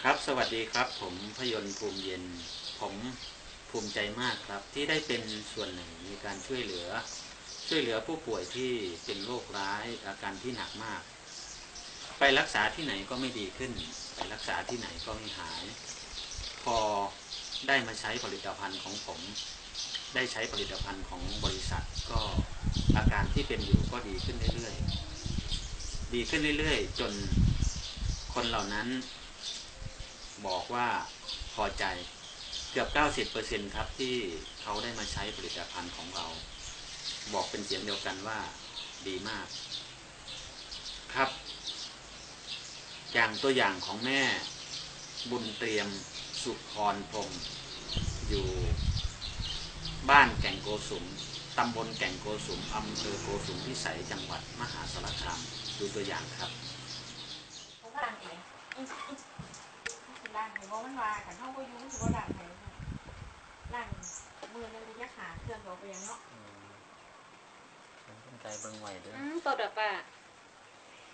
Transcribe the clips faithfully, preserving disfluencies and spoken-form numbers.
ครับ สวัสดีครับ ผมพยนต์ ภูมิเย็น ผมภูมิใจมากครับ ที่ได้เป็นส่วนหนึ่งในการช่วยเหลือ ช่วยเหลือผู้ป่วยที่เป็นโรคร้าย อาการที่หนักมาก ไปรักษาที่ไหนก็ไม่ดีขึ้น ไปรักษาที่ไหนก็ไม่หาย พอได้มาใช้ผลิตภัณฑ์ของผม ได้ใช้ผลิตภัณฑ์ของบริษัท ก็อาการที่เป็นอยู่ก็ดีขึ้นเรื่อยๆ ดีขึ้นเรื่อยๆ จนคนเหล่านั้นบอกว่าพอใจ เกือบ เก้าสิบเปอร์เซ็นต์ ครับ ที่เขาได้มาใช้ผลิตภัณฑ์ของเรา บอกเป็นเสียงเดียวกันว่าดีมาก ครับ อย่างตัวอย่างของแม่บุญเตรียม สุพรพรหม อยู่บ้านแก่งโกสุม ตำบลแก่งโกสุม อำเภอโกสุมพิสัย จังหวัดมหาสารคาม ดูตัวอย่างครับ เขาล้างเอง อืม อืม สิล้างให้บ่ มันว่าคันเฮาบ่อยู่ มันสิบ่ล้างให้ ล้างมื้อหนึ่งก็จะหาเครื่องดอกไปหยังเนาะ อืม มันเป็นไก่เบิ่งไหวเด้อ อืม ปอดอะป้า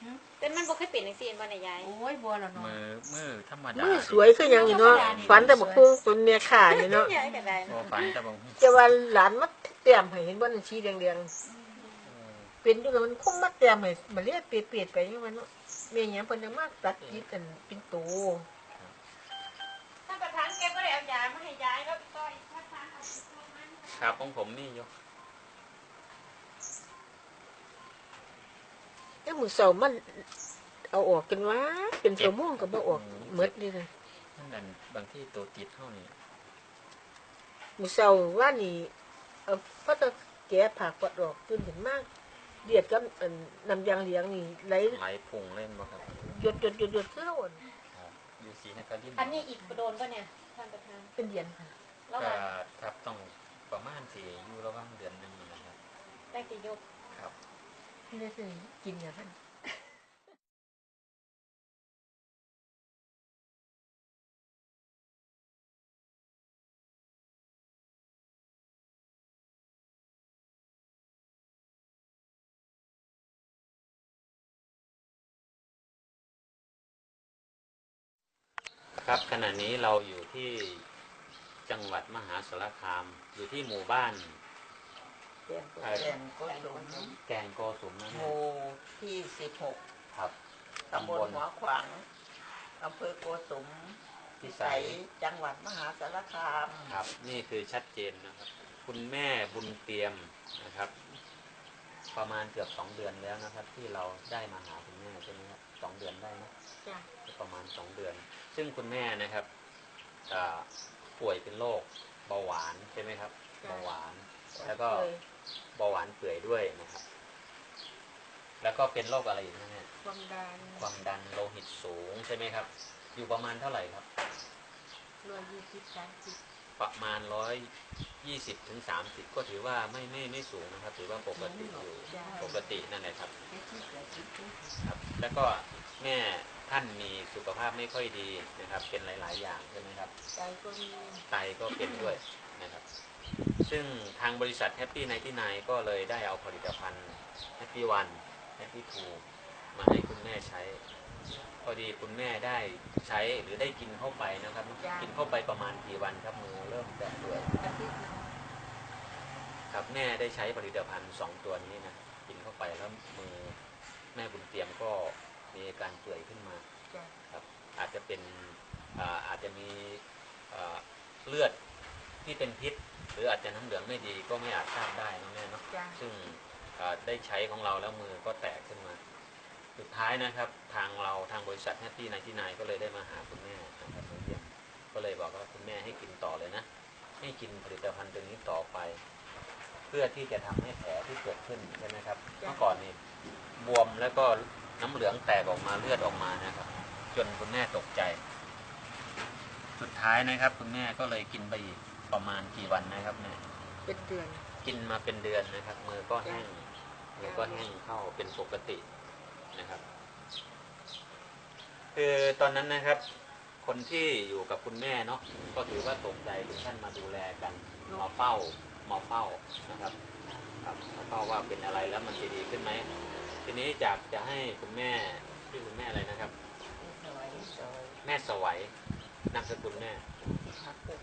หืม แต่มันบ่เคยเป็นจังซี่แม่นบ่เนี่ยยาย โอ้ย บ่แล้วเนาะ มือ มือธรรมดา มือสวยคือหยังนี่เนาะ ธรรมดานี่ ฝันแต่บักฮุ่งเป็นแม่ค้านี่เนาะ ยายก็ได้ โอ้ ฝันแต่บักฮุ่ง แต่ว่าหลานมาแต้มให้ เห็นบ่นั่นสีแดงๆ อืม เออ เป็นอยู่กับมันคงมาแต้มให้ มันเลยเปรียดๆ ไปจังว่าเนาะ แม่หยังเพิ่นยังมาตัดจิตอันเป็นโต ครับ ท่านประธานแกบ่ได้เอายามาให้ยายแล้ว อีกต่ออีกท่านประธานเอาไปช่วยมัน ครับ ของผมมีอยู่ แต่มื้อเช้ามันเอาออกจนว่าเป็นชั่วโมงก็บ่ออก อืม หมดเลยนะ มันนั่น บางทีตัวติดเฮานี่ มื้อเช้าว่านี่ เอาพอตะแกะผ้าก๊อดออก ตื่นขึ้นมา เลือดกับอันน้ำยางเหลืองนี่ไหล ไหลพุ่งเลยแม่นบ่ครับ หยดๆๆๆ คือเฮาอัน ครับ อยู่ศรีนครินทร์ อันนี้อีกโดนปะเนี่ย ท่านประธาน เป็นเดือนค่ะ แล้ว ก็ ว่า ครับ ต้องประมาณสิอยู่ระหว่างเดือนหนึ่งนี่แหละครับ ได้แต่ยก ครับ นี่สิกินอย่างนั้น ครับ ขณะนี้เราอยู่ที่จังหวัดมหาสารคาม อยู่ที่หมู่บ้าน แก่งโก เอ่อ แก่งโกสุม แก่งโกสุมนั่นเอง หมู่ที่สิบหก ครับ ตำบล ตำบลหัวขวาง อำเภอโกสุม พิสัย พิสัย จังหวัดมหาสารคาม ครับ นี่คือชัดเจนนะครับ คุณแม่บุญเตรียมนะครับ ประมาณเกือบสองเดือนแล้วนะครับ ที่เราได้มาหาคุณแม่ใช่ไหมครับ สองเดือนได้นะ จ้ะ ประมาณสองเดือน ซึ่งคุณแม่นะครับ อ่า ป่วยเป็นโรคเบาหวานใช่ไหมครับ จ้ะ เบาหวาน แล้วก็ เปื่อย เบาหวานเปื่อยด้วยนะครับ แล้วก็เป็นโรคอะไรอีกนะเนี่ย ความดัน ความดันโลหิตสูงใช่ไหมครับ อยู่ประมาณเท่าไหร่ครับ ร้อยยี่สิบ สามสิบ ประมาณ ร้อยยี่สิบ ถึง สามสิบ ก็ถือว่าไม่ ไม่ ไม่สูงนะครับ ถือว่าปกติอยู่ จ้ะ ปกตินั่นแหละครับ เจ็ดสิบ แปดสิบ ครับ แล้วก็แม่ท่านมีสุขภาพไม่ค่อยดีนะครับ เป็นหลายๆ อย่างใช่ไหมครับ ไตก็มี ไตก็เป็นด้วยนะครับ ซึ่งทางบริษัท Happy ไนน์ตี้ไนน์ ก็เลยได้เอาผลิตภัณฑ์ Happy One Happy Two มาให้คุณแม่ใช้ พอดีคุณแม่ได้ใช้หรือได้กินเข้าไปนะครับ จ้ะ กินเข้าไปประมาณกี่วันครับ มือเริ่มจะเปื่อย อาทิตย์หนึ่ง ครับ แม่ได้ใช้ผลิตภัณฑ์สองตัวนี้นะ กินเข้าไปแล้วมือแม่บุญเตรียมก็มีอาการเปื่อยขึ้นมา จ้ะ ครับ อาจจะเป็น อ่า อาจจะมี อ่า เลือดที่เป็นพิษ หรืออาจจะน้ำเหลืองไม่ดีก็ไม่อาจทราบได้เนาะแม่เนาะ จ้ะ ซึ่ง อ่า ได้ใช้ของเราแล้วมือก็แตกขึ้นมา สุดท้ายนะครับ ทางเรา ทางบริษัท Happy ไนน์ตี้ไนน์ ก็เลยได้มาหาคุณแม่นะครับ มาเยี่ยม ก็เลยบอกว่าคุณแม่ให้กินต่อเลยนะ ให้กินผลิตภัณฑ์ตัวนี้ต่อไป เพื่อที่จะทำให้แผลที่เกิดขึ้นใช่ไหมครับ จ้ะ เมื่อก่อนนี่บวมแล้วก็น้ำเหลืองแตกออกมา เลือดออกมานะครับ จนคุณแม่ตกใจ สุดท้ายนะครับ คุณแม่ก็เลยกินไปอีกประมาณกี่วันนะครับแม่ เป็นเดือน กินมาเป็นเดือนนะครับ มือก็แห้ง จ้ะ มือก็แห้งเข้าเป็นปกตินะครับ คือตอนนั้นนะครับ คนที่อยู่กับคุณแม่เนาะ ก็ถือว่าตกใจ ถึงขั้นมาดูแลกัน มาเฝ้า มาเฝ้านะครับ ครับ มาเฝ้าว่าเป็นอะไรแล้วมันจะดีขึ้นไหม ทีนี้อยากจะให้คุณแม่ ชื่อคุณแม่อะไรนะครับ สวย สวย แม่สวัย นามสกุลแม่ หาโคตร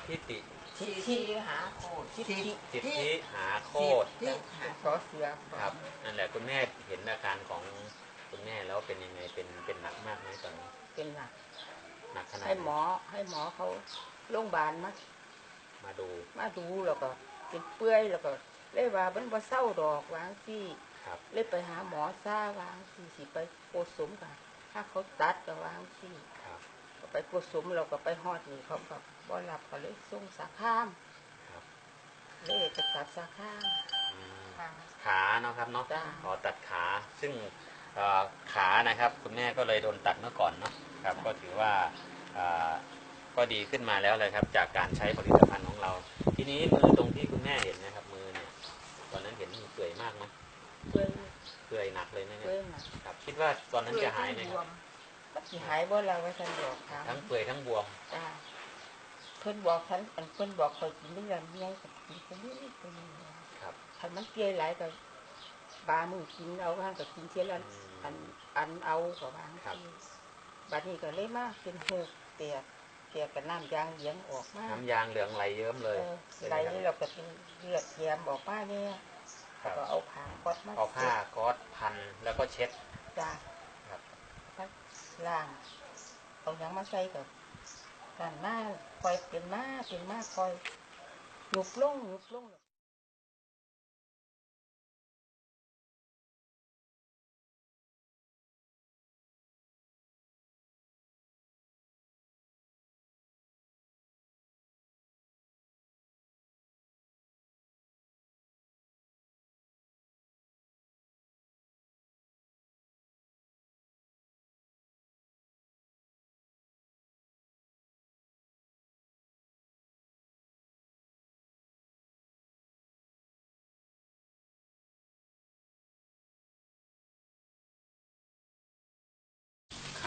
ทิติ สิทธิหาโคตรสิทธิ สิทธิหาโคตร สิทธิหาสอเสือ ครับ นั่นแหละ คุณแม่เห็นอาการของคุณแม่แล้วเป็นยังไง เป็นเป็นหนักมากไหมตอนนี้ เป็นหนัก หนักขนาด ให้ ไหน หมอให้หมอเขาโรงพยาบาลมา มาดู มาดูแล้วก็เป็นเปื่อยแล้วก็เลยว่ามันบ่เศร้าดอกวาจั่งซี้ ครับ เลยไปหาหมอซาวาจั่งซี้ สิไปโกสมกะถ้าเขาตัดก็วาจั่งซี้ ครับ ก็ไปโกสมเราก็ไปฮอดนี่เขาก็บ่รับก็เลยส่งสาคาม ครับ เลยไปตัดสาคาม อืม ค่ะ ขาเนาะครับเนาะ จ้า ขอตัดขา ซึ่งเอ่อขานะครับ คุณแม่ก็เลยโดนตัดเมื่อก่อนเนาะครับ ก็ถือว่าเอ่อก็ดีขึ้นมาแล้วเลยครับ จากการใช้ผลิตภัณฑ์ของเรา ทีนี้มือตรงที่คุณแม่เห็นนะครับ มือเนี่ย ตอนนั้นเห็นมันเปื่อยมากไหม เปื่อย เปื่อยหนักเลยนะเนี่ย เปื่อยหนัก ครับ คิดว่าตอนนั้นจะหายไหมครับ มันสิหายบ่ล่ะว่าซั่นดอกค่ะ ทั้งเปื่อยทั้งบวม จ้าเพิ่นบอกฉันอันเพิ่นบอกข่อยกินเรื่องนี้ก็กินไปเรื่อยๆไปเรื่อย ครับ ๆคันมันเปื่อยหลายก็บามื้อกินเอาว่าก็กินเทื่อละ อืม อันอันเอาก็ว่า ครับ บัดนี้ก็เลยมาเป็นหูกแตกแตกกับน้ำยางเหลืองออกมา น้ำยางเหลืองไหลเยิ้มเลย เออไหลแล้วก็เป็นเลือดแถมออกมาเนี่ย ครับ ก็เอาผ้าก๊อดมา เอาผ้า เช็ด ก๊อดพันแล้วก็เช็ด จ้า ครับ มาล้างเอาหยังมาใส่ก็กันมาคอยเป็นมาเป็นมาคอยหยุบลงหยุบลง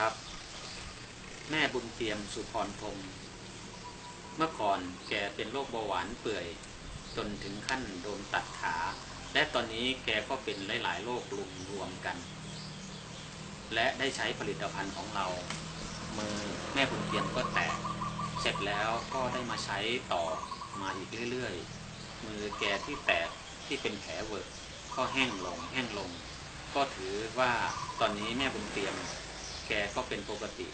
ครับ แม่บุญเตรียมสุพรพรหม เมื่อก่อนแกเป็นโรคเบาหวานเปื่อย จนถึงขั้นโดนตัดขา และตอนนี้แกก็เป็นหลายๆโรครวมรวมกัน และได้ใช้ผลิตภัณฑ์ของเรา มือแม่บุญเตรียมก็แตก เสร็จแล้วก็ได้มาใช้ต่อมาอีกเรื่อยๆ มือแกที่แตกที่เป็นแผลเวอะก็แห้งลงแห้งลง ก็ถือว่าตอนนี้แม่บุญเตรียมแกก็เป็นปกติ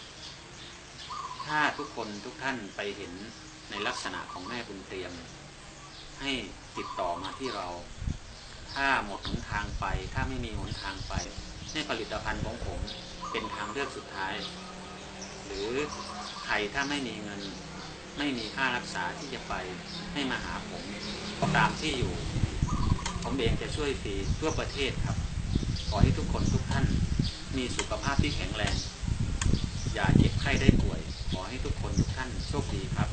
ถ้าทุกคนทุกท่านไปเห็นในลักษณะของแม่บุญเตรียม ให้ติดต่อมาที่เรา ถ้าหมดหนทางไป ถ้าไม่มีหนทางไป ให้ผลิตภัณฑ์ของผมเป็นทางเลือกสุดท้าย หรือใครถ้าไม่มีเงิน ไม่มีค่ารักษาที่จะไป ให้มาหาผมตามที่อยู่ ผมเองจะช่วยฟรีทั่วประเทศครับ ขอให้ทุกคนทุกท่านมีสุขภาพที่แข็งแรง อย่าเจ็บไข้ได้ป่วย ขอให้ทุกคนทุกท่านโชคดีครับ